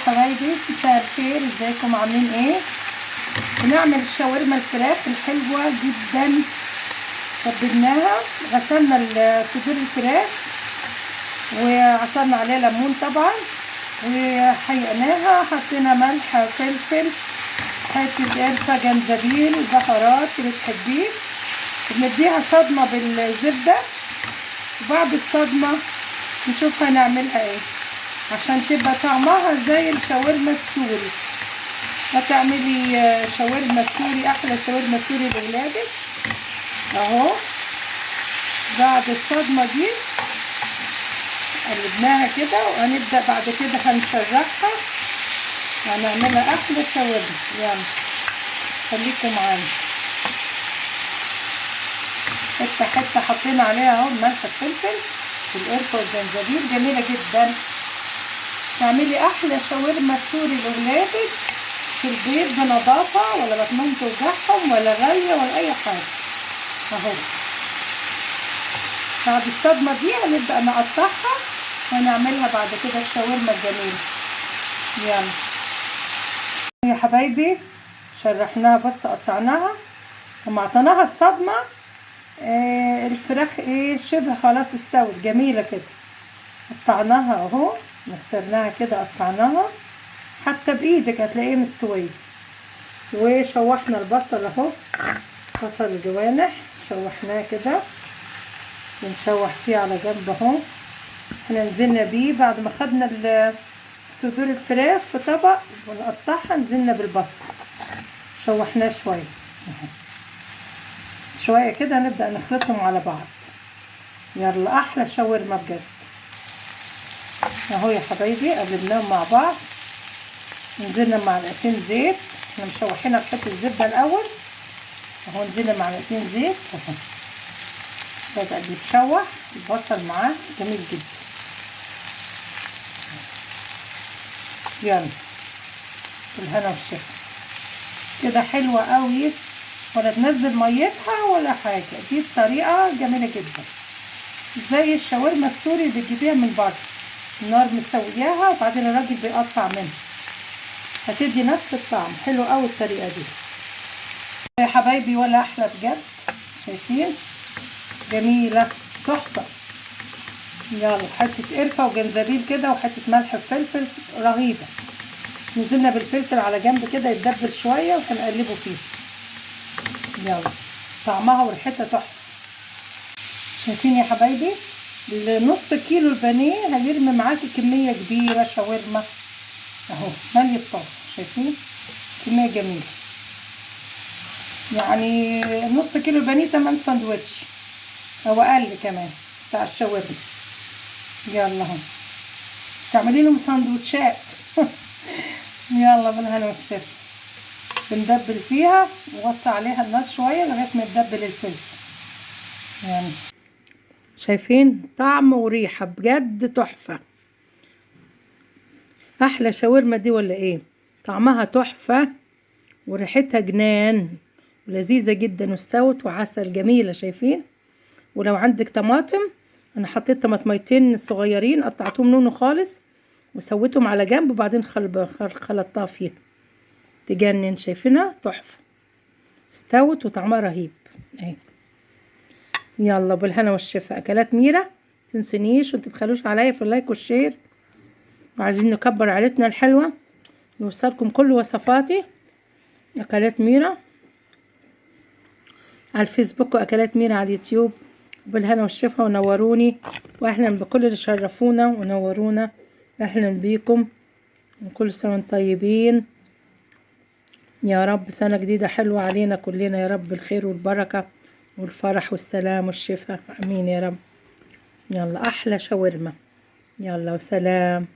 حبايبي، مساء الخير. ازيكم؟ عاملين ايه؟ بنعمل الشاورما الفراخ الحلوة جدا. تبلناها، غسلنا صدور الفراخ وعصرنا عليها ليمون طبعا، وحيقناها، حطينا ملح، فلفل، حتة قرفه، جنزبيل، بهارات اللي تحبيه. بنديها صدمة بالزبده، وبعد الصدمة نشوف هنعملها ايه عشان تبقى طعمها زي الشاورما السوري. هتعملي شاورما سوري، احلى شاورما سوري لاولادك اهو. بعد الصدمة دي قلبناها كده، وهنبدا بعد كده هنشرحها وهنعملها احلى شاورما. يلا خليكم معانا. حتة حتة حطينا عليها اهو الملح، الفلفل، والقرفه والجنزبيل. جميلة جدا. تعملي احلى شاورما سوري لاولادك في البيت بنظافه، ولا بطنهم توجعهم ولا غالية ولا اي حاجة. اهو بعد الصدمة دي هنبدا نقطعها ونعملها بعد كده الشاورما الجميلة. يلا يا حبايبي، شرحناها بس قطعناها وما عطيناها الصدمة. الفراخ ايه شبه خلاص استوت جميلة كده. قطعناها اهو، مسرناها كده، قطعناها حتى بايدك هتلاقيه مستوية. وشوحنا البصل اهو، بصل الجوانح شوحناه كده، بنشوح فيه على جنب اهو. احنا نزلنا بيه بعد ما خدنا صدور الفراخ في طبق ونقطعها، نزلنا بالبصل شوحناه شوية شوية كده، نبدا نخلطهم على بعض. يلا احلى شاورما بجد اهو يا حبايبي. قلبناهم مع بعض، نزلنا معلقتين زيت، احنا مشوحينها بحته الزبدة الاول اهو. نزلنا معلقتين زيت اهو، بدأ بيتشوح البصل معاه جميل جدا. يلا بالهنا والشفا كده، حلوة قوي، ولا تنزل ميتها ولا حاجة. دي الطريقة جميلة جدا، زي الشاورما السوري اللي بتجيبيها من بره، النار مسوياها وبعدين الراجل بيقطع منها، هتدي نفس الطعم. حلو قوي الطريقة دي يا حبايبي، ولا احلى بجد. شايفين؟ جميلة تحفة. يلا حتة قرفه وجنزبيل كده، وحتة ملح وفلفل رهيبة. نزلنا بالفلفل على جنب كده يتدبل شوية وهنقلبه فيه. يلا طعمها وريحتها تحفة. شايفين يا حبايبي؟ النص كيلو البانيه هيرمي معاكي كمية كبيرة شاورما اهو، مالي الطاسه. شايفين؟ كمية جميلة، يعني نص كيلو البانيه 8 ساندوتش او اقل كمان بتاع الشاورما. يلا اهو تعملي لهم ساندوتشات. يلا بالهنا والشفا. بندبل فيها وغطي عليها النار شوية لغاية ما يتدبل الفلفل. يعني شايفين طعم وريحه بجد تحفة. احلى شاورما دي ولا ايه؟ طعمها تحفة وريحتها جنان ولذيذه جدا، واستوت وعسل جميلة. شايفين؟ ولو عندك طماطم، انا حطيت طماطميتين صغيرين قطعتهم نونو خالص وسويتهم على جنب، وبعدين خلطتها فيها. تجنن. شايفينها تحفة، استوت وطعمها رهيب اهي. يلا بالهنا والشفا. اكلات ميرا متنسونيش ومتبخلوش عليا في ال like وال share، وعايزين نكبر عيلتنا الحلوة، يوصلكم كل وصفاتي. اكلات ميرا على الفيسبوك واكلات ميرا على اليوتيوب. بالهنا والشفا، ونوروني، واهلا بكل اللي شرفونا ونورونا. اهلا بيكم، وكل سنة وانتم طيبين يا رب. سنة جديدة حلوة علينا كلنا يا رب، الخير والبركة والفرح والسلام والشفاء، امين يا رب. يلا احلى شاورما. يلا وسلام.